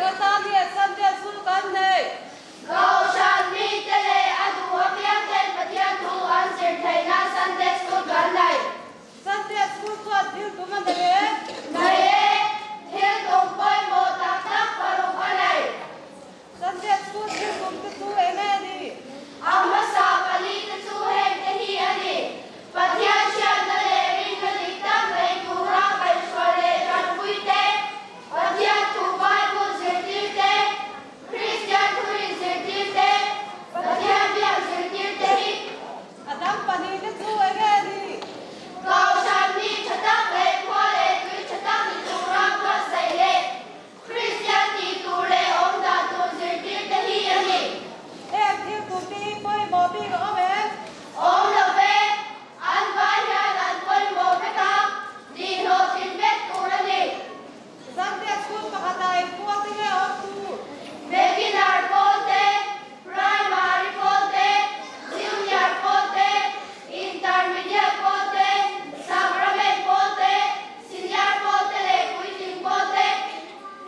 Eng atan nge Sunday School kan neih? Kohhran mite leh a duh apiang ten Pathian thu an zir theihna Sunday School kan nei. Sunday School chuan thil tum a nei e. Nei e, thil tum pawimawh tak tak paruk a nei. Sunday School thil tum te chu eng nge ni? A hmasa pali te chu heng te hi a ni, Pathian hriatna leh rinna dik tak nei tura kaihhruai leh tanpui te, Pathian thu Bible zirtir te, Kristian thurin zirtir te, Pathian biak zirtir te hi. A dang pahnihte chu eng nge ni? Kohhran mi tha tak leh khua leh tui tha tak ni tura buatsaih leh Kristian tih tur leh awm dan tur zirtir te hi a ni. Heng thil tum te hi pawimawh bik a awm em? Awm lo ve, an vai hian an pawimawh vek a, tihhlawhtlin vek tur a ni. Sunday school pakhatah engpual te nge awm tur? Beginner pawl te, Primary pawl te, Junior pawl te, Intermediate pawl te, Sacrament pawl te, Senior pawl te leh Puitling pawl te.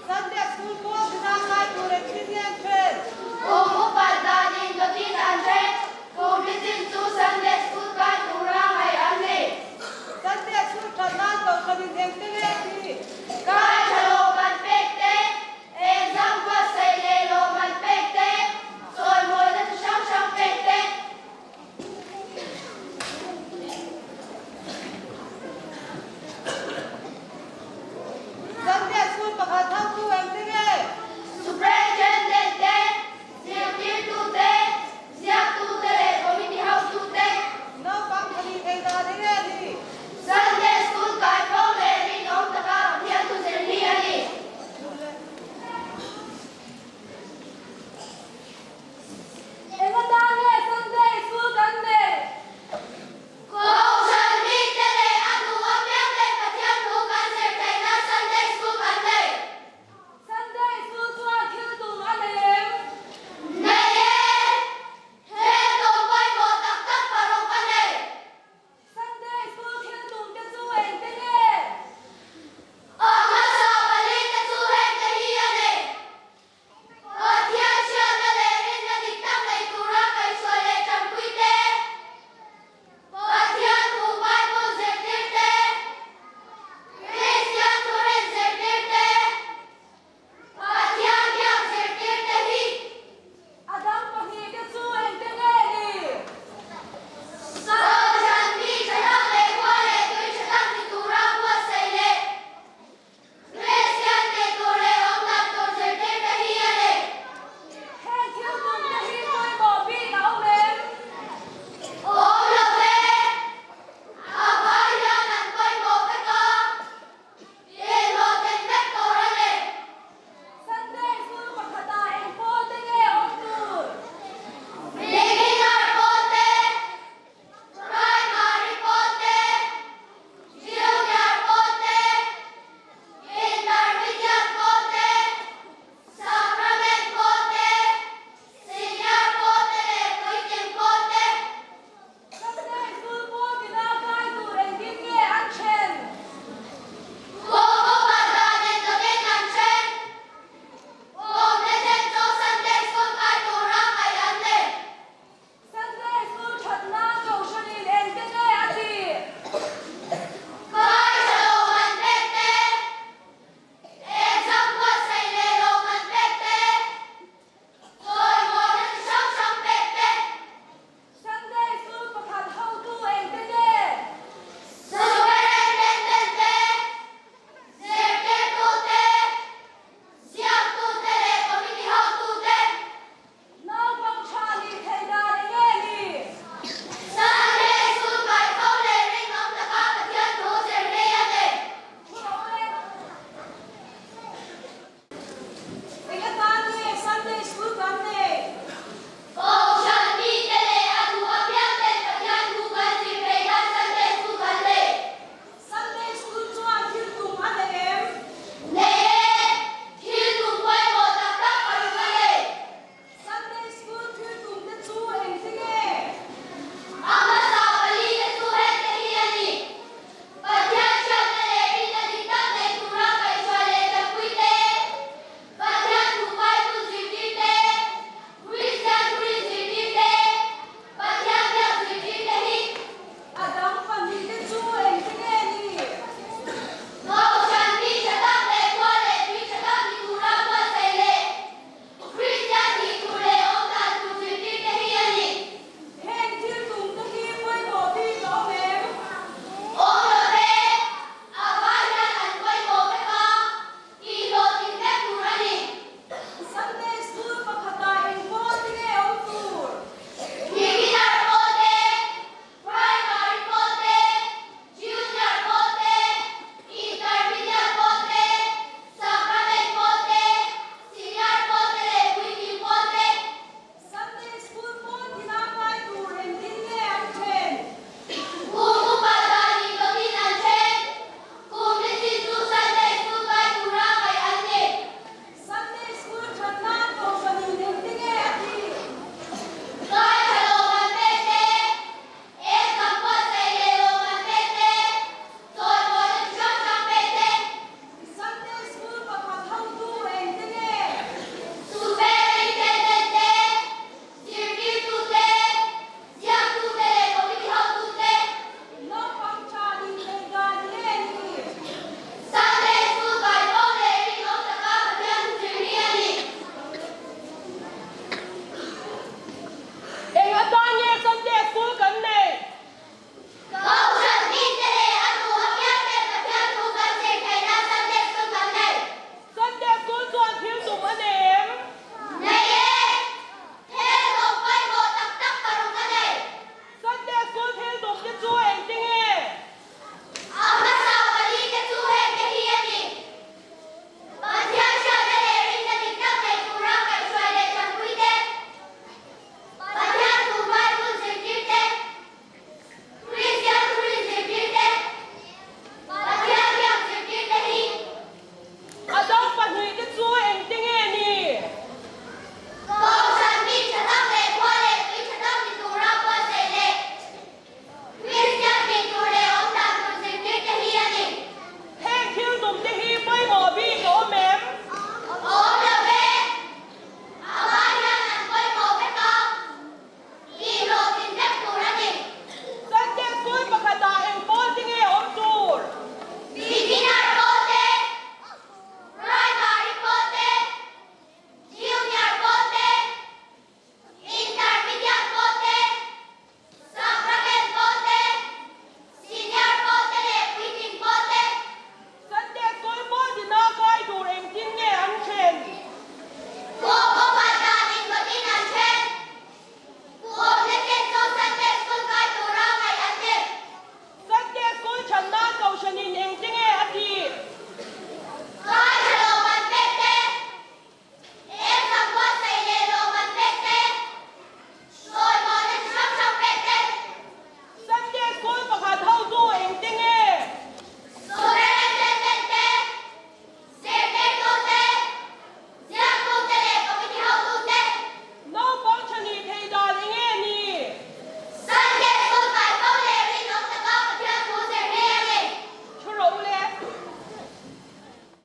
Sunday school pawl zina kai tur engtin nge an then? Kum upat dan indawtin an then. Kum lichin chu Sunday school kai tura ngaih an ni. Sunday school that nan kohhranin engte nge ti? Kai tha lawm an pek te, Exam buatsaih leh lawmman pek te, chawimawina chi hrang hrang pek te. Sunday school pakhat hotu engte nge?